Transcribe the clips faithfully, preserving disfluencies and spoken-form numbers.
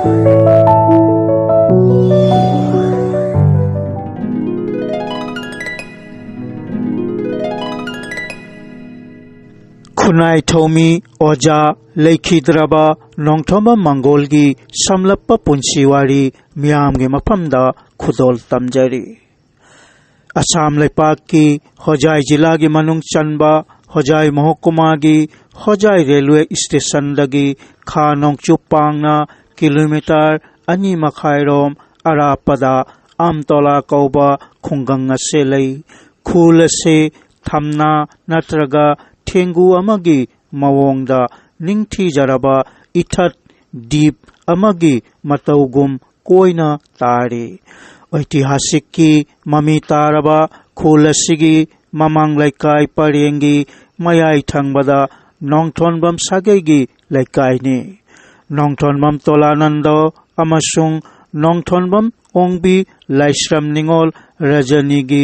ꯈꯨꯟꯅꯥꯏ ꯊꯧꯃꯤ ꯑꯣꯖꯥ ꯂꯩꯈꯤꯗ꯭ꯔꯕ ꯅꯣꯡꯊꯣꯝꯕꯝ ꯃꯪꯒꯣꯜꯒꯤ ꯁꯝꯂꯞꯄ ꯄꯨꯟꯁꯤ ꯋꯥꯔꯤ ꯃꯤꯌꯥꯝꯒꯤ ꯃꯐꯝꯗ ꯈꯨꯗꯣꯜ ꯇꯝꯖꯔꯤ꯫ ꯑꯁꯥꯝ ꯂꯩꯄꯥꯛꯀꯤ ꯍꯣꯖꯥꯏ ꯖꯤꯂꯥꯒꯤ ꯃꯅꯨꯡ ꯆꯟꯕ ꯍꯣꯖꯥꯏ ꯃꯍꯣꯀꯨꯃꯥꯒꯤ ꯍꯣꯖꯥꯏ ꯔꯦꯜꯋꯦ ꯁ꯭ꯇꯦꯁꯟꯗꯒꯤ ꯈꯥ ꯅꯣꯡꯆꯨꯞ ꯄꯥꯡꯅ ꯀꯤꯂꯣꯃꯤꯇꯔ ꯑꯅꯤ ꯃꯈꯥꯏꯔꯣꯝ ꯑꯔꯥꯞꯄꯗ ꯑꯝꯇꯣꯂꯥ ꯀꯧꯕ ꯈꯨꯡꯒꯪ ꯑꯁꯤ ꯂꯩ꯫ ꯈꯨꯜ ꯑꯁꯤ ꯊꯝꯅꯥ ꯅꯠꯇ꯭ꯔꯒ ꯊꯦꯡꯒꯨ ꯑꯃꯒꯤ ꯃꯑꯣꯡꯗ ꯅꯤꯡꯊꯤꯖꯔꯕ ꯏꯊꯠ ꯗꯤꯞ ꯑꯃꯒꯤ ꯃꯇꯧꯒꯨꯝ ꯀꯣꯏꯅ ꯇꯥꯔꯤ꯫ ꯏꯇꯤꯍꯥꯁꯤꯛꯀꯤ ꯃꯃꯤ ꯇꯥꯔꯕ ꯈꯨꯜ ꯑꯁꯤꯒꯤ ꯃꯃꯥꯡ ꯂꯩꯀꯥꯏ ꯄꯔꯦꯡꯒꯤ ꯃꯌꯥꯏ ꯊꯪꯕꯗ ꯅꯣꯡꯊꯣꯟꯕꯝ ꯁꯥꯒꯩꯒꯤ ꯂꯩꯀꯥꯏꯅꯤ꯫ ꯅꯣꯡꯊꯣꯟꯕꯝ ꯇꯣꯂꯥꯅꯟꯗꯣ ꯑꯃꯁꯨꯡ ꯅꯣꯡꯊꯣꯟꯕꯝ ꯑꯣꯡꯕꯤ ꯂꯥꯏꯁ꯭ꯔꯝ ꯅꯤꯉꯣꯜ ꯔꯖꯅꯤꯒꯤ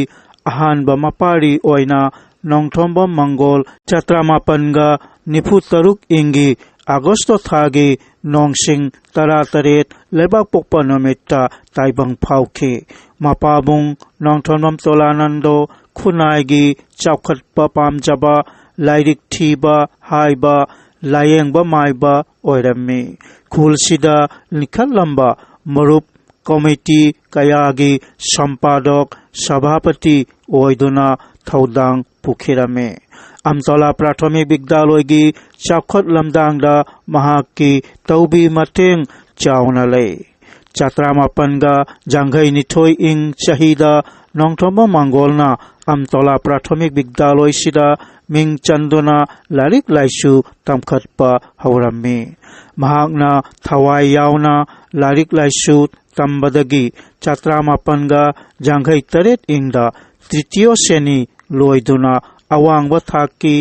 ꯑꯍꯥꯟꯕ ꯃꯄꯥꯔꯤ ꯑꯣꯏꯅ ꯅꯣꯡꯊꯣꯝꯕꯝ ꯃꯪꯒꯣꯜ ꯆꯥꯇ꯭ꯔꯥꯃꯥꯄꯟꯒ ꯅꯤꯐꯨ ꯇꯔꯨꯛ ꯏꯪꯒꯤ ꯑꯥꯒꯁꯇꯣ ꯊꯥꯒꯤ ꯅꯣꯡꯁꯤꯡ ꯇꯔꯥꯇꯔꯦꯠ ꯂꯩꯕꯥꯛꯄꯣꯛꯄ ꯅꯨꯃꯤꯠꯇ ꯇꯥꯏꯕꯪ ꯐꯥꯎꯈꯤ꯫ ꯃꯄꯥꯕꯨꯡ ꯅꯣꯡꯊꯣꯝꯕꯝ ꯇꯣꯂꯥꯅꯟꯗꯣ ꯈꯨꯟꯅꯥꯏꯒꯤ ꯆꯥꯎꯈꯠꯄ ꯄꯥꯝꯖꯕ, ꯂꯥꯏꯔꯤꯛ ꯊꯤꯕ ꯍꯥꯏꯕ ꯂꯥꯌꯦꯡꯕ ꯃꯥꯏꯕ ꯑꯣꯏꯔꯝꯃꯤ꯫ ꯈꯨꯜꯁꯤꯗ ꯂꯤꯡꯈꯠꯂꯝꯕ ꯃꯔꯨꯞ ꯀꯣꯃꯤꯇꯤ ꯀꯌꯥꯒꯤ ꯁꯝꯄꯥꯗꯣꯛ, ꯁꯚꯥꯄꯇꯤ ꯑꯣꯏꯗꯨꯅ ꯊꯧꯗꯥꯡ ꯄꯨꯈꯤꯔꯝꯃꯤ꯫ ꯑꯝꯇꯣꯂꯥ ꯄ꯭ꯔꯥꯊꯃꯤꯛ ꯕꯤꯗ꯭ꯌꯥꯂꯣꯏꯒꯤ ꯆꯥꯎꯈꯠ ꯂꯝꯗꯥꯡꯗ ꯃꯍꯥꯛꯀꯤ ꯇꯧꯕꯤ ꯃꯇꯦꯡ ꯆꯥꯎꯅ ꯂꯩ꯫ ꯆꯥꯇ꯭ꯔꯥꯃꯥꯄꯟꯒ ꯌꯥꯡꯈꯩ ꯅꯤꯊꯣꯏ ꯏꯪ ꯆꯍꯤꯗ ꯅꯣꯡꯊꯣꯝꯕꯝ ꯃꯪꯒꯣꯜꯅ ꯑꯝꯇꯣꯂꯥ ꯄ꯭ꯔꯥꯊꯃꯤꯛ ꯕꯤꯗ꯭ꯌꯥꯂꯣꯏꯁꯤꯗ ꯃꯤꯡ ꯆꯟꯗꯨꯅ ꯂꯥꯏꯔꯤꯛ ꯂꯥꯏꯁꯨ ꯇꯝꯈꯠꯄ ꯍꯧꯔꯝꯃꯤ꯫ ꯃꯍꯥꯛꯅ ꯊꯋꯥꯏ ꯌꯥꯎꯅ ꯂꯥꯏꯔꯤꯛ ꯂꯥꯏꯁꯨ ꯇꯝꯕꯗꯒꯤ ꯆꯥꯇ꯭ꯔꯥꯃꯥꯄꯟꯒ ꯌꯥꯡꯈꯩ ꯇꯔꯦꯠ ꯏꯪꯗ ꯇ꯭ꯔꯤꯇꯤꯌꯣ ꯁꯦꯅꯤ ꯂꯣꯏꯗꯨꯅ ꯑꯋꯥꯡꯕ ꯊꯥꯛꯀꯤ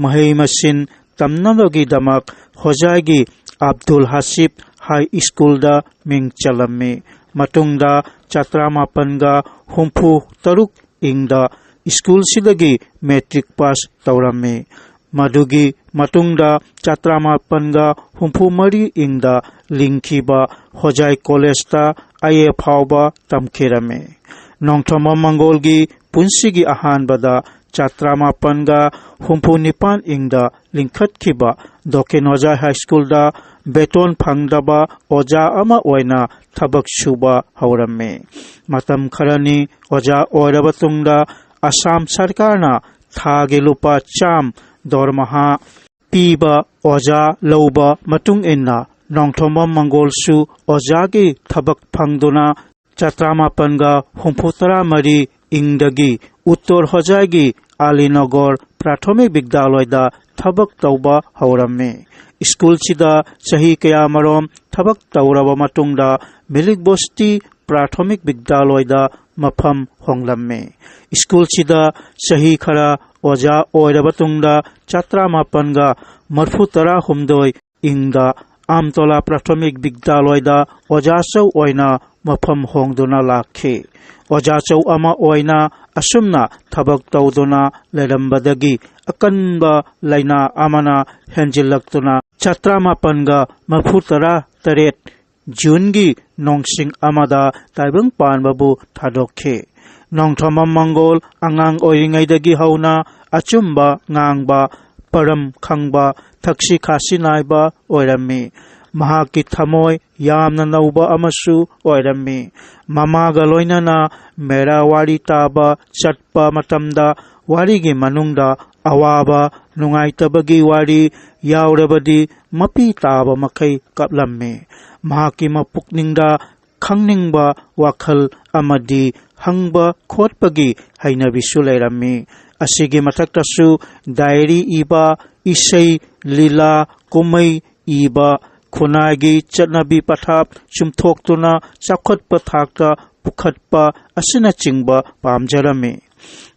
ꯃꯍꯩ ꯃꯁꯤꯡ ꯇꯝꯅꯕꯒꯤꯗꯃꯛ ꯍꯣꯖꯥꯏꯒꯤ ꯑꯕꯗꯨꯜ ꯍꯥꯁꯤꯞ ꯍꯥꯏ ꯁ꯭ꯀꯨꯜꯗ ꯃꯤꯡ ꯆꯜꯂꯝꯃꯤ꯫ ꯃꯇꯨꯡꯗ ꯆꯥꯇ꯭ꯔꯥꯃꯥꯄꯟꯒ ꯍꯨꯝꯐꯨ ꯇꯔꯨꯛ ꯏꯪꯗ ꯁ꯭ꯀꯨꯜꯁꯤꯗꯒꯤ ꯃꯦꯇ꯭ꯔꯤꯛ ꯄꯥꯁ ꯇꯧꯔꯝꯃꯤ꯫ ꯃꯗꯨꯒꯤ ꯃꯇꯨꯡꯗ ꯆꯥꯇ꯭ꯔꯥꯃꯥꯄꯟꯒ ꯍꯨꯝꯐꯨ ꯃꯔꯤ ꯏꯪꯗ ꯂꯤꯡꯈꯤꯕ ꯍꯣꯖꯥꯏ ꯀꯣꯂꯦꯖꯇ ꯑꯥꯏ ꯑꯦ ꯐꯥꯎꯕ ꯇꯝꯈꯤꯔꯝꯃꯤ꯫ ꯅꯣꯡꯊꯣꯝꯕꯝ ꯃꯪꯒꯣꯜꯒꯤ ꯄꯨꯟꯁꯤꯒꯤ ꯑꯍꯥꯟꯕꯗ ꯆꯥꯇ꯭ꯔꯥꯃꯥꯄꯟꯒ ꯍꯨꯝꯐꯨ ꯅꯤꯄꯥꯟ ꯏꯪꯗ ꯂꯤꯡꯈꯠꯈꯤꯕ ꯗꯣꯀꯦꯟ ꯍꯣꯖꯥꯏ ꯍꯥꯏ ꯁ꯭ꯀꯨꯜꯗ ꯕꯦꯇꯣꯟ ꯐꯪꯗꯕ ꯑꯣꯖꯥ ꯑꯃ ꯑꯣꯏꯅ ꯊꯕꯛ ꯁꯨꯕ ꯍꯧꯔꯝꯃꯤ꯫ ꯃꯇꯝ ꯈꯔꯅꯤ ꯑꯣꯖꯥ ꯑꯣꯏꯔꯕ ꯇꯨꯡꯗ ꯑꯁꯥꯝ ꯁꯔꯀꯥꯔꯅ ꯊꯥꯒꯤ ꯂꯨꯄꯥ ꯆꯥꯝ ꯗꯣꯔꯃꯍꯥ ꯄꯤꯕ ꯑꯣꯖꯥ ꯂꯧꯕ ꯃꯇꯨꯡ ꯏꯟꯅ ꯅꯣꯡꯊꯣꯝꯕꯝ ꯃꯪꯒꯣꯜꯁꯨ ꯑꯣꯖꯥꯒꯤ ꯊꯕꯛ ꯐꯪꯗꯨꯅ ꯆꯥꯇ꯭ꯔꯥꯃꯥꯄꯟꯒ ꯍꯨꯝꯐꯨ ꯇꯔꯥ ꯃꯔꯤ ꯏꯪꯗꯒꯤ ꯎꯠꯇꯣꯔ ꯍꯣꯖꯥꯏꯒꯤ ꯑꯥꯂꯤꯅꯒꯣꯔ ꯄ꯭ꯔꯥꯊꯣꯃꯤꯛ ꯕꯤꯗ꯭ꯌꯥꯂꯣꯏꯗ ꯊꯕꯛ ꯇꯧꯕ ꯍꯧꯔꯝꯃꯤ꯫ ꯁ꯭ꯀꯨꯜꯁꯤꯗ ꯆꯍꯤ ꯀꯌꯥꯃꯔꯣꯝ ꯊꯕꯛ ꯇꯧꯔꯕ ꯃꯇꯨꯡꯗ ꯃꯤꯂꯤꯛ ꯕꯣꯁꯇꯤ ꯄ꯭ꯔꯥꯊꯣꯃꯤꯛ ꯕꯤꯗ꯭ꯌꯥꯂꯣꯏꯗ ꯃꯐꯝ ꯍꯣꯡꯂꯝꯃꯤ꯫ ꯁ꯭ꯀꯨꯜꯁꯤꯗ ꯆꯍꯤ ꯈꯔ ꯑꯣꯖꯥ ꯑꯣꯏꯔꯕ ꯇꯨꯡꯗ ꯆꯥꯇ꯭ꯔꯥꯃꯥꯄꯟꯒ ꯃꯔꯐꯨ ꯇꯔꯥ ꯍꯨꯝꯗꯣꯏ ꯏꯪꯗ ꯑꯥꯝꯇꯣꯂꯥ ꯄ꯭ꯔꯥꯊꯣꯃꯤꯛ ꯕꯤꯗ꯭ꯌꯥꯂꯣꯏꯗ ꯑꯣꯖꯥꯆꯧ ꯑꯣꯏꯅ ꯃꯐꯝ ꯍꯣꯡꯗꯨꯅ ꯂꯥꯛꯈꯤ꯫ ꯑꯣꯖꯥꯆꯧ ꯑꯃ ꯑꯣꯏꯅ ꯑꯁꯨꯝꯅ ꯊꯕꯛ ꯇꯧꯗꯨꯅ ꯂꯩꯔꯝꯕꯗꯒꯤ ꯑꯀꯟꯕ ꯂꯥꯏꯅꯥ ꯑꯃꯅ ꯍꯦꯟꯖꯤꯜꯂꯛꯇꯨꯅ ꯆꯥꯇ꯭ꯔꯥꯃꯥꯄꯟꯒ ꯃꯔꯐꯨ ꯇꯔꯥ ꯇꯔꯦꯠ ꯖꯨꯟꯒꯤ ꯅꯣꯡꯁꯤꯡ ꯑꯃꯗ ꯇꯥꯏꯕꯪ ꯄꯥꯟꯕꯕꯨ ꯊꯥꯗꯣꯛꯈꯤ꯫ ꯅꯣꯡꯊꯣꯝꯕꯝ ꯃꯪꯒꯣꯜ ꯑꯉꯥꯡ ꯑꯣꯏꯔꯤꯉꯩꯗꯒꯤ ꯍꯧꯅ ꯑꯆꯨꯝꯕ ꯉꯥꯡꯕ, ꯄꯔꯝ ꯈꯪꯕ, ꯊꯛꯁꯤ ꯈꯥꯁꯤ ꯅꯥꯏꯕ ꯑꯣꯏꯔꯝꯃꯤ꯫ ꯃꯍꯥꯛꯀꯤ ꯊꯃꯣꯏ ꯌꯥꯝꯅ ꯅꯧꯕ ꯑꯃꯁꯨ ꯑꯣꯏꯔꯝꯃꯤ꯫ ꯃꯃꯥꯒ ꯂꯣꯏꯅꯅ ꯃꯦꯔꯥ ꯋꯥꯔꯤ ꯇꯥꯕ ꯆꯠꯄ ꯃꯇꯝꯗ ꯋꯥꯔꯤꯒꯤ ꯃꯅꯨꯡꯗ ꯑꯋꯥꯕ, ꯅꯨꯡꯉꯥꯏꯇꯕꯒꯤ ꯋꯥꯔꯤ ꯌꯥꯎꯔꯕꯗꯤ ꯃꯄꯤ ꯇꯥꯕ ꯃꯈꯩ ꯀꯞꯂꯝꯃꯤ꯫ ꯃꯍꯥꯛꯀꯤ ꯃꯄꯨꯛꯅꯤꯡꯗ ꯈꯪꯅꯤꯡꯕ ꯋꯥꯈꯜ ꯑꯃꯗꯤ ꯍꯪꯕ ꯈꯣꯠꯄꯒꯤ ꯍꯩꯅꯕꯤꯁꯨ ꯂꯩꯔꯝꯃꯤ꯫ ꯑꯁꯤꯒꯤ ꯃꯊꯛꯇꯁꯨ ꯗꯥꯏꯔꯤ ꯏꯕ, ꯏꯁꯩ, ꯂꯤꯂꯥ, ꯀꯨꯝꯍꯩ ꯏꯕ, ꯈꯨꯟꯅꯥꯏꯒꯤ ꯆꯠꯅꯕꯤ ꯄꯊꯥꯞ ꯆꯨꯝꯊꯣꯛꯇꯨꯅ ꯆꯥꯎꯈꯠꯄ ꯊꯥꯛꯇ ꯄꯨꯈꯠꯄ ꯑꯁꯤꯅꯆꯤꯡꯕ ꯄꯥꯝꯖꯔꯝꯃꯤ꯫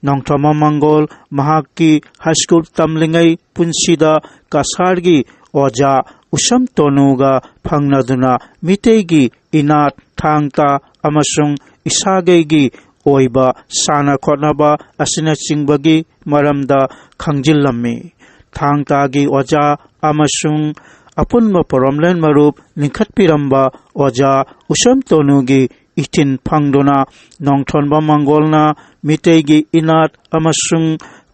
ꯅꯣꯡꯊꯣꯝꯕꯝ ꯃꯪꯒꯣꯜ ꯃꯍꯥꯛꯀꯤ ꯍꯥꯏ ꯁ꯭ꯀꯨꯜ ꯇꯝꯂꯤꯉꯩ ꯄꯨꯟꯁꯤꯗ ꯀꯁꯥꯔꯒꯤ ꯑꯣꯖꯥ ꯎꯁꯝ ꯇꯣꯅꯨꯒ ꯐꯪꯅꯗꯨꯅ ꯃꯤꯇꯩꯒꯤ ꯏꯅꯥꯠ, ꯊꯥꯡ ꯇꯥ ꯑꯃꯁꯨꯡ ꯏꯁꯥꯒꯩꯒꯤ ꯑꯣꯏꯕ ꯁꯥꯟꯅ ꯈꯣꯠꯅꯕ ꯑꯁꯤꯅꯆꯤꯡꯕꯒꯤ ꯃꯔꯝꯗ ꯈꯪꯖꯤꯜꯂꯝꯃꯤ꯫ ꯊꯥꯡ ꯇꯥꯒꯤ ꯑꯣꯖꯥ ꯑꯃꯁꯨꯡ ꯑꯄꯨꯟꯕ ꯄꯣꯔꯣꯝꯂꯦꯟ ꯃꯔꯨꯞ ꯂꯤꯡꯈꯠꯄꯤꯔꯝꯕ ꯑꯣꯖꯥ ꯎꯁꯝ ꯇꯣꯅꯨꯒꯤ ꯏꯊꯤꯟ ꯐꯪꯗꯨꯅ, ꯅꯣꯡꯊꯣꯟꯕꯝ ꯃꯪꯒꯣꯜꯅ ꯃꯤꯇꯩꯒꯤ ꯏꯅꯥꯠ ꯑꯃꯁꯨꯡ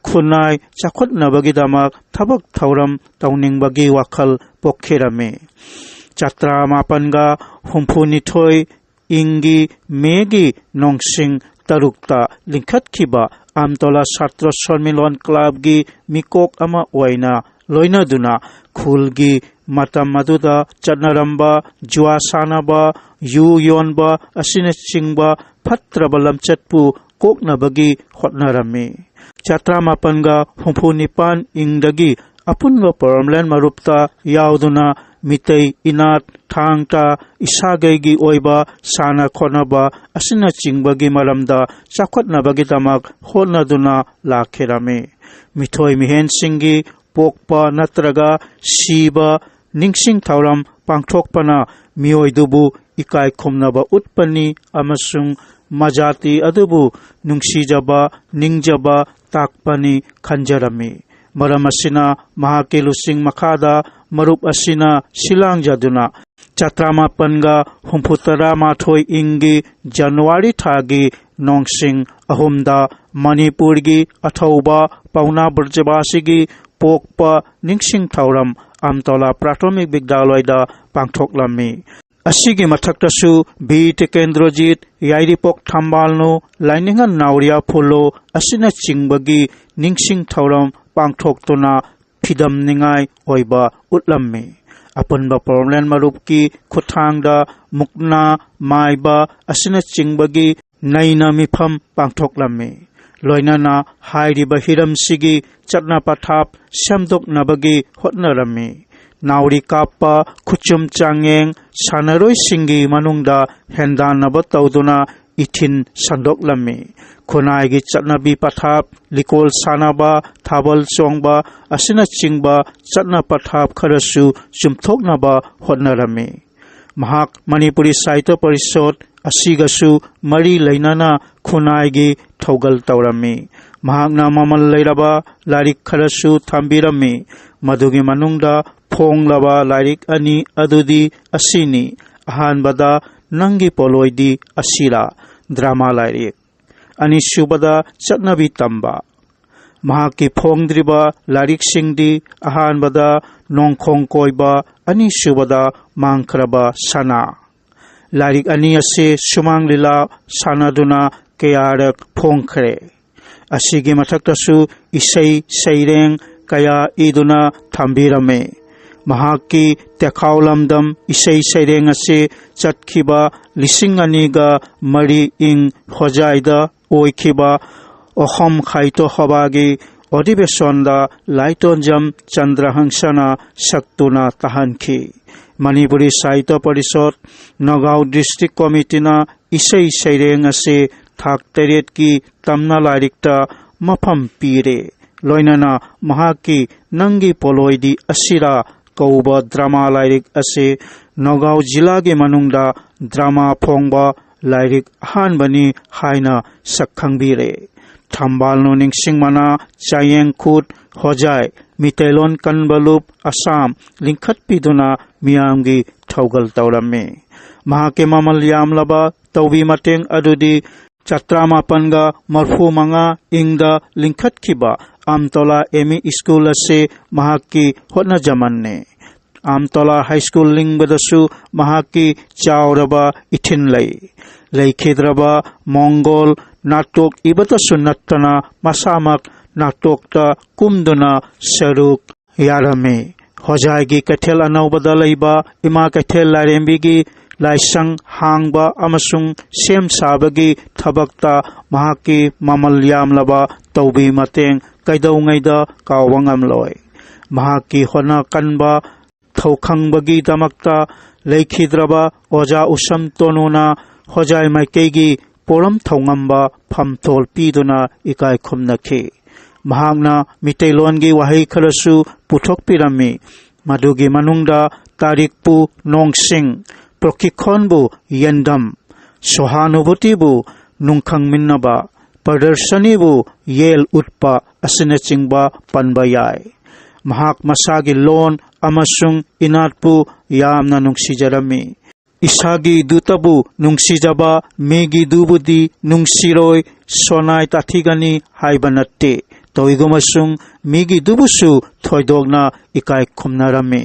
ꯈꯨꯟꯅꯥꯏ ꯆꯥꯎꯈꯠꯅꯕꯒꯤꯗꯃꯛ ꯊꯕꯛ ꯊꯧꯔꯝ ꯇꯧꯅꯤꯡꯕꯒꯤ ꯋꯥꯈꯜ ꯄꯣꯛꯈꯤꯔꯝꯃꯤ꯫ ꯆꯥꯇ꯭ꯔꯥ ꯃꯥꯄꯟꯒ ꯍꯨꯝꯐꯨꯅꯤꯊꯣꯏ ꯏꯪꯒꯤ ꯃꯦꯒꯤ ꯅꯣꯡꯁꯤꯡ ꯇꯔꯨꯛꯇ ꯂꯤꯡꯈꯠꯈꯤꯕ ꯑꯝꯇꯣꯂꯥ ꯁꯥꯇ꯭ꯔ ꯁꯣꯟꯃꯤꯂꯣꯟ ꯀ꯭ꯂꯕꯀꯤ ꯃꯤꯀꯣꯛ ꯑꯃ ꯑꯣꯏꯅ ꯂꯣꯏꯅꯗꯨꯅ, ꯈꯨꯜꯒꯤ ꯃꯇꯝ ꯑꯗꯨꯗ ꯆꯠꯅꯔꯝꯕ ꯖꯨꯋꯥ ꯁꯥꯟꯅꯕ, ꯌꯨ ꯌꯣꯟꯕ ꯑꯁꯤꯅꯆꯤꯡꯕ ꯐꯠꯇ꯭ꯔꯕ ꯂꯝꯆꯠꯄꯨ ꯀꯣꯛꯅꯕꯒꯤ ꯍꯣꯠꯅꯔꯝꯃꯤ꯫ ꯆꯥꯇ꯭ꯔꯥ ꯃꯥꯄꯟꯒ ꯍꯨꯝꯐꯨ ꯅꯤꯄꯥꯟ ꯏꯪꯗꯒꯤ ꯑꯄꯨꯟꯕ ꯄꯣꯔꯣꯝꯂꯦꯟ ꯃꯔꯨꯞꯇ ꯌꯥꯎꯗꯨꯅ, ꯃꯤꯇꯩ ꯏꯅꯥꯠ, ꯊꯥꯡ ꯇꯥ, ꯏꯁꯥꯒꯩꯒꯤ ꯑꯣꯏꯕ ꯁꯥꯟꯅ ꯈꯣꯠꯅꯕ ꯑꯁꯤꯅꯆꯤꯡꯕꯒꯤ ꯃꯔꯝꯗ ꯆꯥꯎꯈꯠꯅꯕꯒꯤꯗꯃꯛ ꯍꯣꯠꯅꯗꯨꯅ ꯂꯥꯛꯈꯤꯔꯝꯃꯤ꯫ ꯃꯤꯊꯣꯏ ꯃꯤꯍꯦꯟꯁꯤꯡꯒꯤ ꯄꯣꯛꯄ ꯅꯠꯇ꯭ꯔꯒ ꯁꯤꯕ ꯅꯤꯡꯁꯤꯡ ꯊꯧꯔꯝ ꯄꯥꯡꯊꯣꯛꯄꯅ ꯃꯤꯑꯣꯏꯗꯨꯕꯨ ꯏꯀꯥꯏ ꯈꯨꯝꯅꯕ ꯎꯠꯄꯅꯤ ꯑꯃꯁꯨꯡ ꯃꯖꯥꯇꯤ ꯑꯗꯨꯕꯨ ꯅꯨꯡꯁꯤꯖꯕ, ꯅꯤꯡꯖꯕ ꯇꯥꯛꯄꯅꯤ ꯈꯟꯖꯔꯝꯃꯤ꯫ ꯃꯔꯝ ꯑꯁꯤꯅ, ꯃꯍꯥꯛꯀꯤ ꯂꯨꯆꯤꯡ ꯃꯈꯥꯗ ꯃꯔꯨꯞ ꯑꯁꯤꯅ ꯁꯤꯂꯥꯡꯖꯗꯨꯅ, ꯆꯥꯇ꯭ꯔꯥ ꯃꯥꯄꯟꯒ ꯍꯨꯝꯐꯨ ꯇꯔꯥ ꯃꯥꯊꯣꯏ ꯏꯪꯒꯤ ꯖꯅꯋꯥꯔꯤ ꯊꯥꯒꯤ ꯅꯣꯡꯁꯤꯡ ꯑꯍꯨꯝꯗ ꯃꯅꯤꯄꯨꯔꯒꯤ ꯑꯊꯧꯕ ꯄꯥꯎꯅꯥ ꯕ꯭ꯔꯖꯕꯥꯁꯤꯒꯤ ꯄꯣꯛꯄ ꯅꯤꯡꯁꯤꯡ ꯊꯧꯔꯝ ꯑꯝꯇꯣꯂꯥ ꯄ꯭ꯔꯥꯊꯃꯤꯛ ꯕꯤꯗ꯭ꯌꯥꯂꯣꯏꯗ ꯄꯥꯡꯊꯣꯛꯂꯝꯃꯤ꯫ ꯑꯁꯤꯒꯤ ꯃꯊꯛꯇꯁꯨ ꯕꯤ ꯇꯤꯀꯦꯟꯗ꯭ꯔꯣꯖꯤꯠ, ꯌꯥꯏꯔꯤꯄꯣꯛ ꯊꯝꯕꯥꯜꯅꯨ, ꯂꯥꯏꯅꯤꯡꯍꯟ ꯅꯥꯎꯔꯤꯌꯥ ꯐꯨꯂꯣ ꯑꯁꯤꯅꯆꯤꯡꯕꯒꯤ ꯅꯤꯡꯁꯤꯡ ꯊꯧꯔꯝ ꯄꯥꯡꯊꯣꯛꯇꯨꯅ ꯐꯤꯗꯝꯅꯤꯡꯉꯥꯏ ꯑꯣꯏꯕ ꯎꯠꯂꯝꯃꯤ꯫ ꯑꯄꯨꯟꯕ ꯄꯣꯔꯣꯝꯂꯦꯟ ꯃꯔꯨꯞꯀꯤ ꯈꯨꯠꯊꯥꯡꯗ ꯃꯨꯛꯅꯥ, ꯃꯥꯏꯕ ꯑꯁꯤꯅꯆꯤꯡꯕꯒꯤ ꯅꯩꯅ ꯃꯤꯐꯝ ꯄꯥꯡꯊꯣꯛꯂꯝꯃꯤ꯫ ꯂꯣꯏꯅꯅ ꯍꯥꯏꯔꯤꯕ ꯍꯤꯔꯝꯁꯤꯒꯤ ꯆꯠꯅ ꯄꯊꯥꯞ ꯁꯦꯝꯗꯣꯛꯅꯕꯒꯤ ꯍꯣꯠꯅꯔꯝꯃꯤ꯫ ꯅꯥꯎꯔꯤ ꯀꯥꯞꯄ, ꯈꯨꯆꯨꯝ ꯆꯥꯡꯌꯦꯡ, ꯁꯥꯟꯅꯔꯣꯏꯁꯤꯡꯒꯤ ꯃꯅꯨꯡꯗ ꯍꯦꯟꯗꯥꯟꯅꯕ ꯇꯧꯗꯨꯅ ꯏꯊꯤꯟ ꯁꯟꯗꯣꯛꯂꯝꯃꯤ꯫ ꯈꯨꯟꯅꯥꯏꯒꯤ ꯆꯠꯅꯕꯤ ꯄꯊꯥꯞ, ꯂꯤꯀꯣꯜ ꯁꯥꯟꯅꯕ, ꯊꯥꯕꯜ ꯆꯣꯡꯕ ꯑꯁꯤꯅꯆꯤꯡꯕ ꯆꯠꯅ ꯄꯊꯥꯞ ꯈꯔꯁꯨ ꯆꯨꯝꯊꯣꯛꯅꯕ ꯍꯣꯠꯅꯔꯝꯃꯤ꯫ ꯃꯍꯥꯛ ꯃꯅꯤꯄꯨꯔꯤ ꯁꯥꯍꯤꯇ꯭ꯌ ꯄꯔꯤꯁꯣꯗ ꯑꯁꯤꯒꯁꯨ ꯃꯔꯤ ꯂꯩꯅꯅ ꯈꯨꯟꯅꯥꯏꯒꯤ ꯊꯧꯒꯜ ꯇꯧꯔꯝꯃꯤ꯫ ꯃꯍꯥꯛꯅ ꯃꯃꯜ ꯂꯩꯔꯕ ꯂꯥꯏꯔꯤꯛ ꯈꯔꯁꯨ ꯊꯝꯕꯤꯔꯝꯃꯤ꯫ ꯃꯗꯨꯒꯤ ꯃꯅꯨꯡꯗ ꯐꯣꯡꯂꯕ ꯂꯥꯏꯔꯤꯛ ꯑꯅꯤ ꯑꯗꯨꯗꯤ ꯑꯁꯤꯅꯤ꯫ ꯑꯍꯥꯟꯕꯗ ꯅꯪꯒꯤ ꯄꯣꯠꯂꯣꯏꯗꯤ ꯑꯁꯤꯔꯥ, ꯗ꯭ꯔꯃꯥ ꯂꯥꯏꯔꯤꯛ꯫ ꯑꯅꯤꯁꯨꯕꯗ ꯆꯠꯅꯕꯤ ꯇꯝꯕ꯫ ꯃꯍꯥꯛꯀꯤ ꯐꯣꯡꯗ꯭ꯔꯤꯕ ꯂꯥꯏꯔꯤꯛꯁꯤꯡꯗꯤ ꯑꯍꯥꯟꯕꯗ ꯅꯣꯡꯈꯣꯡ ꯀꯣꯏꯕ, ꯑꯅꯤꯁꯨꯕꯗ ꯃꯥꯡꯈ꯭ꯔꯕ ꯁꯅꯥ꯫ ꯂꯥꯏꯔꯤꯛ ꯑꯅꯤ ꯑꯁꯤ ꯁꯨꯃꯥꯡ ꯂꯤꯂꯥ ꯁꯥꯟꯅꯗꯨꯅ ꯀꯌꯥꯔꯛ ꯐꯣꯡꯈ꯭ꯔꯦ꯫ ꯑꯁꯤꯒꯤ ꯃꯊꯛꯇꯁꯨ ꯏꯁꯩ ꯁꯩꯔꯦꯡ ꯀꯌꯥ ꯏꯗꯨꯅ ꯊꯝꯕꯤꯔꯝꯃꯤ꯫ ꯃꯍꯥꯛꯀꯤ ꯇꯦꯈꯥꯎ ꯂꯝꯗꯝ ꯏꯁꯩ ꯁꯩꯔꯦꯡ ꯑꯁꯤ ꯆꯠꯈꯤꯕ ꯂꯤꯁꯤꯡ ꯑꯅꯤꯒ ꯃꯔꯤ ꯏꯪ ꯍꯣꯖꯥꯏꯗ ꯑꯣꯏꯈꯤꯕ ꯑꯍꯣꯝ ꯈꯥꯏꯇꯣ ꯍꯣꯕꯥꯒꯤ ꯑꯣꯗꯤꯕꯦꯁꯣꯟꯗ ꯂꯥꯏꯇꯣꯟꯖꯝ ꯆꯟꯗ꯭ꯔꯍꯪꯁꯅ ꯁꯛꯇꯨꯅ ꯇꯥꯍꯟꯈꯤ꯫ ꯃꯅꯤꯄꯨꯔꯤ ꯁꯥꯍꯤꯇ꯭ꯌ ꯄꯔꯤꯁꯠ ꯅꯒꯥꯎ ꯗꯤꯁꯇ꯭ꯔꯤꯛ ꯀꯣꯃꯤꯇꯤꯅ ꯏꯁꯩ ꯁꯩꯔꯦꯡ ꯑꯁꯤ ꯊꯥꯛ ꯇꯔꯦꯠꯀꯤ ꯇꯝꯅ ꯂꯥꯏꯔꯤꯛꯇ ꯃꯐꯝ ꯄꯤꯔꯦ꯫ ꯂꯣꯏꯅꯅ ꯃꯍꯥꯛꯀꯤ ꯅꯪꯒꯤ ꯄꯣꯠꯂꯣꯏꯗꯤ ꯑꯁꯤꯔꯥ ꯀꯧꯕ ꯗ꯭ꯔꯃꯥ ꯂꯥꯏꯔꯤꯛ ꯑꯁꯤ ꯅꯒꯥꯎ ꯖꯤꯂꯥꯒꯤ ꯃꯅꯨꯡꯗ ꯗ꯭ꯔꯃꯥ ꯐꯣꯡꯕ ꯂꯥꯏꯔꯤꯛ ꯑꯍꯥꯟꯕꯅꯤ ꯍꯥꯏꯅ ꯁꯛꯈꯪꯕꯤꯔꯦ꯫ ꯊꯝꯕꯥꯜꯅꯨ ꯅꯤꯡꯁꯤꯡ ꯃꯅꯥ, ꯆꯥꯌꯦꯡ ꯈꯨꯠ, ꯍꯣꯖꯥꯏ, ꯃꯤꯇꯩꯂꯣꯟ ꯀꯟꯕ ꯂꯨꯞ, ꯑꯁꯥꯝ ꯂꯤꯡꯈꯠꯄꯤꯗꯨꯅ ꯃꯤꯌꯥꯝꯒꯤ ꯊꯧꯒꯜ ꯇꯧꯔꯝꯃꯤ꯫ ꯃꯍꯥꯛꯀꯤ ꯃꯃꯜ ꯌꯥꯝꯂꯕ ꯇꯧꯕꯤ ꯃꯇꯦꯡ ꯑꯗꯨꯗꯤ ꯆꯇ꯭ꯔꯥꯃꯥꯄꯟꯒ ꯃꯔꯐꯨ ꯃꯉꯥ ꯏꯪꯗ ꯂꯤꯡꯈꯠꯈꯤꯕ ꯑꯝꯇꯣꯂꯥ ꯑꯦꯝ ꯏ ꯁ꯭ꯀꯨꯜ ꯑꯁꯤ ꯃꯍꯥꯛꯀꯤ ꯍꯣꯠꯅꯖꯃꯟꯅꯤ꯫ ꯑꯝꯇꯣꯂꯥ ꯍꯥꯏ ꯁ꯭ꯀꯨꯜ ꯂꯤꯡꯕꯗꯁꯨ ꯃꯍꯥꯛꯀꯤ ꯆꯥꯎꯔꯕ ꯏꯊꯤꯟ ꯂꯩ꯫ ꯂꯩꯈꯤꯗ꯭ꯔꯕ ꯃꯣꯡꯒꯣꯜ ꯅꯥꯇꯣꯛ ꯏꯕꯗꯁꯨ ꯅꯠꯇꯅ ꯃꯁꯥꯃꯛ ꯅꯥꯇꯣꯛꯇ ꯀꯨꯝꯗꯨꯅ ꯁꯔꯨꯛ ꯌꯥꯔꯝꯃꯤ꯫ ꯍꯣꯖꯥꯏꯒꯤ ꯀꯩꯊꯦꯜ ꯑꯅꯧꯕꯗ ꯂꯩꯕ ꯏꯃꯥ ꯀꯩꯊꯦꯜ ꯂꯥꯏꯔꯦꯝꯕꯤꯒꯤ ꯂꯥꯏꯁꯪ ꯍꯥꯡꯕ ꯑꯃꯁꯨꯡ ꯁꯦꯝ ꯁꯥꯕꯒꯤ ꯊꯕꯛꯇ ꯃꯍꯥꯛꯀꯤ ꯃꯃꯜ ꯌꯥꯝꯂꯕ ꯇꯧꯕꯤ ꯃꯇꯦꯡ ꯀꯩꯗꯧꯉꯩꯗ ꯀꯥꯎꯕ ꯉꯝꯂꯣꯏ꯫ ꯃꯍꯥꯛꯀꯤ ꯍꯣꯠꯅ ꯀꯟꯕ ꯊꯧꯈꯪꯕꯒꯤꯗꯃꯛꯇ ꯂꯩꯈꯤꯗ꯭ꯔꯕ ꯑꯣꯖꯥ ꯎꯁꯝ ꯇꯣꯅꯨꯅ ꯍꯣꯖꯥꯏ ꯃꯥꯏꯀꯩꯒꯤ ꯄꯣꯔꯝ ꯊꯧꯉꯝꯕ ꯐꯝꯊꯣꯜ ꯄꯤꯗꯨꯅ ꯏꯀꯥꯏ ꯈꯨꯝꯅꯈꯤ꯫ ꯃꯍꯥꯛꯅ ꯃꯤꯇꯩꯂꯣꯟꯒꯤ ꯋꯥꯍꯩ ꯈꯔꯁꯨ ꯄꯨꯊꯣꯛꯄꯤꯔꯝꯃꯤ꯫ ꯃꯗꯨꯒꯤ ꯃꯅꯨꯡꯗ ꯇꯥꯔꯤꯛꯄꯨ ꯅꯣꯡꯁꯤꯡ, ꯄ꯭ꯔꯣꯀꯤꯈꯣꯟꯕꯨ ꯌꯦꯟꯗꯝ, ꯁꯣꯍꯥꯅꯨꯚꯨꯇꯤꯕꯨ ꯅꯨꯡꯈꯪꯃꯤꯟꯅꯕ, ꯄ꯭ꯔꯗꯔꯁꯅꯤꯕꯨ ꯌꯦꯜ ꯎꯠꯄ ꯑꯁꯤꯅꯆꯤꯡꯕ ꯄꯟꯕ ꯌꯥꯏ꯫ ꯃꯍꯥꯛ ꯃꯁꯥꯒꯤ ꯂꯣꯟ ꯑꯃꯁꯨꯡ ꯏꯅꯥꯠꯄꯨ ꯌꯥꯝꯅ ꯅꯨꯡꯁꯤꯖꯔꯝꯃꯤ꯫ ꯏꯁꯥꯒꯤꯗꯨꯇꯕꯨ ꯅꯨꯡꯁꯤꯖꯕ, ꯃꯤꯒꯤꯗꯨꯕꯨꯗꯤ ꯅꯨꯡꯁꯤꯔꯣꯏ, ꯁꯣꯅꯥꯏ ꯇꯥꯊꯤꯒꯅꯤ ꯍꯥꯏꯕ ꯅꯠꯇꯦ꯫ ꯇꯧꯏꯒꯨꯝꯕꯁꯨꯡ ꯃꯤꯒꯤꯗꯨꯕꯨꯁꯨ ꯊꯣꯏꯗꯣꯛꯅ ꯏꯀꯥꯏ ꯈꯨꯝꯅꯔꯝꯃꯤ꯫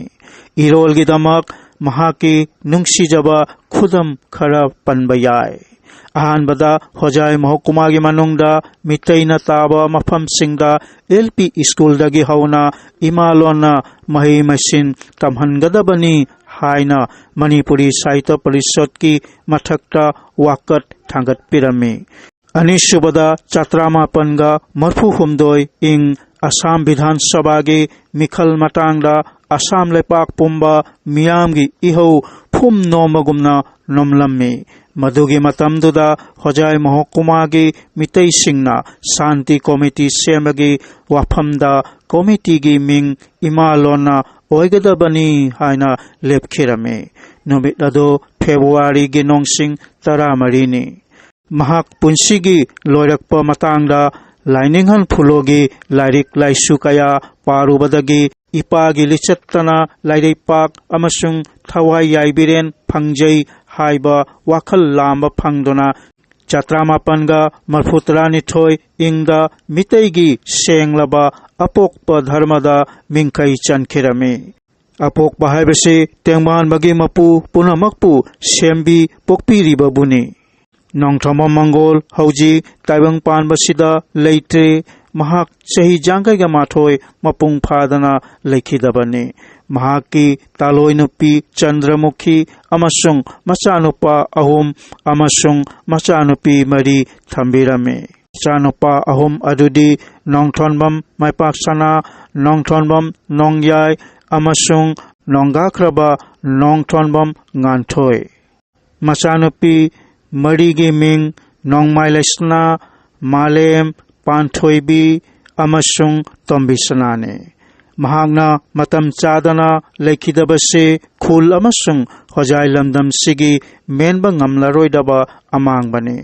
ꯏꯔꯣꯜꯒꯤꯗꯃꯛ ꯃꯍꯥꯛꯀꯤ ꯅꯨꯡꯁꯤꯖꯕ ꯈꯨꯗꯝ ꯈꯔ ꯄꯟꯕ ꯌꯥꯏ꯫ ꯑꯍꯥꯟꯕꯗ ꯍꯣꯖꯥꯏ ꯃꯍꯣꯀꯨꯃꯥꯒꯤ ꯃꯅꯨꯡꯗ ꯃꯤꯇꯩꯅ ꯇꯥꯕ ꯃꯐꯝꯁꯤꯡꯗ ꯑꯦꯜ ꯄꯤ ꯁ꯭ꯀꯨꯜꯗꯒꯤ ꯍꯧꯅ ꯏꯃꯥ ꯂꯣꯟꯅ ꯃꯍꯩ ꯃꯁꯤꯡ ꯇꯝꯍꯟꯒꯗꯕꯅꯤ ꯍꯥꯏꯅ ꯃꯅꯤꯄꯨꯔꯤ ꯁꯥꯍꯤꯇ꯭ꯌ ꯄꯔꯤꯁꯠꯀꯤ ꯃꯊꯛꯇ ꯋꯥꯀꯠ ꯊꯥꯡꯒꯠꯄꯤꯔꯝꯃꯤ꯫ ꯑꯅꯤꯁꯨꯕꯗ ꯆꯥꯇ꯭ꯔꯥ ꯃꯥꯄꯟꯒ ꯃꯔꯐꯨ ꯍꯨꯝꯗꯣꯏ ꯏꯪ ꯑꯁꯥꯝ ꯕꯤꯙꯥꯟ ꯁꯚꯥꯒꯤ ꯃꯤꯈꯜ ꯃꯇꯥꯡꯗ ꯑꯁꯥꯝ ꯂꯩꯄꯥꯛ ꯄꯨꯝꯕ ꯃꯤꯌꯥꯝꯒꯤ ꯏꯍꯧ ꯐꯨꯝ ꯅꯣꯝꯕꯒꯨꯝꯅ ꯅꯣꯝꯂꯝꯃꯤ꯫ ꯃꯗꯨꯒꯤ ꯃꯇꯝꯗꯨꯗ ꯍꯣꯖꯥꯏ ꯃꯍꯣꯀꯨꯃꯥꯒꯤ ꯃꯤꯇꯩꯁꯤꯡꯅ ꯁꯥꯟꯇꯤ ꯀꯣꯃꯤꯇꯤ ꯁꯦꯝꯕꯒꯤ ꯋꯥꯐꯝꯗ ꯀꯣꯃꯤꯇꯤꯒꯤ ꯃꯤꯡ ꯏꯃꯥ ꯂꯣꯟꯅ ꯑꯣꯏꯒꯗꯕꯅꯤ ꯍꯥꯏꯅ ꯂꯦꯞꯈꯤꯔꯝꯃꯤ꯫ ꯅꯨꯃꯤꯠ ꯑꯗꯨ ꯐꯦꯕ꯭ꯔꯨꯋꯥꯔꯤꯒꯤ ꯅꯣꯡꯁꯤꯡ ꯇꯔꯥꯃꯔꯤꯅꯤ꯫ ꯃꯍꯥꯛ ꯄꯨꯟꯁꯤꯒꯤ ꯂꯣꯏꯔꯛꯄ ꯃꯇꯥꯡꯗ ꯂꯥꯏꯅꯤꯡꯍꯟ ꯐꯨꯂꯣꯒꯤ ꯂꯥꯏꯔꯤꯛ ꯂꯥꯏꯁꯨ ꯀꯌꯥ ꯄꯥꯔꯨꯕꯗꯒꯤ ꯏꯄꯥꯒꯤ ꯂꯤꯆꯠꯇꯅ ꯂꯥꯏꯔꯩꯄꯥꯛ ꯑꯃꯁꯨꯡ ꯊꯋꯥꯏ ꯌꯥꯏꯕꯤꯔꯦꯟ ꯐꯪꯖꯩ ꯍꯥꯏꯕ ꯋꯥꯈꯜ ꯂꯥꯝꯕ ꯐꯪꯗꯨꯅ ꯆꯥꯇ꯭ꯔꯥ ꯃꯥꯄꯟꯒ ꯃꯔꯐꯨ ꯇꯔꯥꯅꯤꯊꯣꯏ ꯏꯪꯗ ꯃꯤꯇꯩꯒꯤ ꯁꯦꯡꯂꯕ ꯑꯄꯣꯛꯄ ꯙꯔꯃꯗ ꯃꯤꯡꯈꯩ ꯆꯟꯈꯤꯔꯝꯃꯤ꯫ ꯑꯄꯣꯛꯄ ꯍꯥꯏꯕꯁꯤ ꯇꯦꯡꯕꯥꯟꯕꯒꯤ ꯃꯄꯨ ꯄꯨꯝꯅꯃꯛꯄꯨ ꯁꯦꯝꯕꯤ ꯄꯣꯛꯄꯤꯔꯤꯕꯕꯨꯅꯤ꯫ ꯅꯣꯡꯊꯣꯝꯕꯝ ꯃꯪꯒꯣꯜ ꯍꯧꯖꯤꯛ ꯇꯥꯏꯕꯪ ꯄꯥꯟꯕꯁꯤꯗ ꯂꯩꯇ꯭ꯔꯦ꯫ ꯃꯍꯥꯛ ꯆꯍꯤ ꯌꯥꯡꯈꯩꯒ ꯃꯥꯊꯣꯏ ꯃꯄꯨꯡ ꯐꯥꯗꯅ ꯂꯩꯈꯤꯗꯕꯅꯤ꯫ ꯃꯍꯥꯛꯀꯤ ꯇꯥꯂꯣꯏ ꯅꯨꯄꯤ ꯆꯟꯗ꯭ꯔꯃꯨꯈꯤ ꯑꯃꯁꯨꯡ ꯃꯆꯥꯅꯨꯄꯥ ꯑꯍꯨꯝ ꯑꯃꯁꯨꯡ ꯃꯆꯥꯅꯨꯄꯤ ꯃꯔꯤ ꯊꯝꯕꯤꯔꯝꯃꯤ꯫ ꯃꯆꯥꯅꯨꯄꯥ ꯑꯍꯨꯝ ꯑꯗꯨꯗꯤ ꯅꯣꯡꯊꯣꯟꯕꯝ ꯃꯥꯏꯄꯥꯛꯁꯅꯥ, ꯅꯣꯡꯊꯣꯟꯕꯝ ꯅꯣꯡꯌꯥꯏ ꯑꯃꯁꯨꯡ ꯅꯣꯡꯒꯥꯈ꯭ꯔꯕ ꯅꯣꯡꯊꯣꯟꯕꯝ ꯉꯥꯟꯊꯣꯏ꯫ ꯃꯆꯥꯅꯨꯄꯤ ꯃꯔꯤꯒꯤ ꯃꯤꯡ ꯅꯣꯡꯃꯥꯏ ꯂꯩꯁꯅꯥ, ꯃꯥꯂꯦꯝ, ꯄꯥꯟꯊꯣꯏꯕꯤ ꯑꯃꯁꯨꯡ ꯇꯣꯝꯕꯤꯁꯅꯥꯅꯤ꯫ ꯃꯍꯥꯛꯅ ꯃꯇꯝ ꯆꯥꯗꯅ ꯂꯩꯈꯤꯗꯕꯁꯤ ꯈꯨꯜ ꯑꯃꯁꯨꯡ ꯍꯣꯖꯥꯏ ꯂꯝꯗꯝꯁꯤꯒꯤ ꯃꯦꯟꯕ ꯉꯝꯂꯔꯣꯏꯗꯕ ꯑꯃꯥꯡꯕꯅꯤ꯫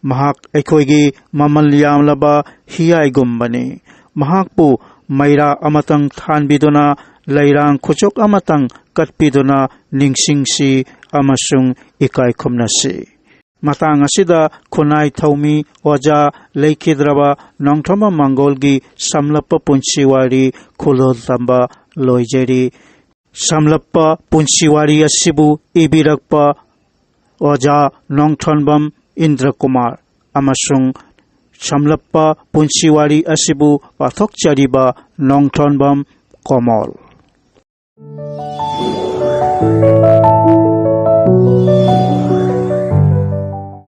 ꯃꯍꯥꯛ ꯑꯩꯈꯣꯏꯒꯤ ꯃꯃꯜ ꯌꯥꯝꯂꯕ ꯍꯤꯌꯥꯏꯒꯨꯝꯕꯅꯤ꯫ ꯃꯍꯥꯛꯄꯨ ꯃꯩꯔꯥ ꯑꯃꯇꯪ ꯊꯥꯟꯕꯤꯗꯨꯅ, ꯂꯩꯔꯥꯡ ꯈꯨꯆꯣꯛ ꯑꯃꯇꯪ ꯀꯠꯄꯤꯗꯨꯅ ꯅꯤꯡꯁꯤꯡꯁꯤ ꯑꯃꯁꯨꯡ ꯏꯀꯥꯏ ꯈꯨꯝꯅꯁꯤ꯫ ꯃꯇꯥꯡ ꯑꯁꯤꯗ ꯈꯨꯟꯅꯥꯏ ꯊꯧꯃꯤ ꯑꯣꯖꯥ ꯂꯩꯈꯤꯗ꯭ꯔꯕ ꯅꯣꯡꯊꯣꯝꯕꯝ ꯃꯪꯒꯣꯜꯒꯤ ꯁꯝꯂꯞꯄ ꯄꯨꯟꯁꯤ ꯋꯥꯔꯤ ꯈꯨꯂꯣꯜ ꯇꯝꯕ ꯂꯣꯏꯖꯔꯤ꯫ ꯁꯝꯂꯞꯄ ꯄꯨꯟꯁꯤ ꯋꯥꯔꯤ ꯑꯁꯤꯕꯨ ꯏꯕꯤꯔꯛꯄ ꯑꯣꯖꯥ ꯅꯣꯡꯊꯣꯟꯕꯝ ꯏꯟꯗ꯭ꯔꯀꯨꯃꯥꯔ ꯑꯃꯁꯨꯡ ꯁꯝꯂꯞꯄ ꯄꯨꯟꯁꯤ ꯋꯥꯔꯤ ꯑꯁꯤꯕꯨ ꯄꯥꯊꯣꯛꯆꯔꯤꯕ ꯅꯣꯡꯊꯣꯟꯕꯝ ꯀꯣꯃꯣꯜ꯫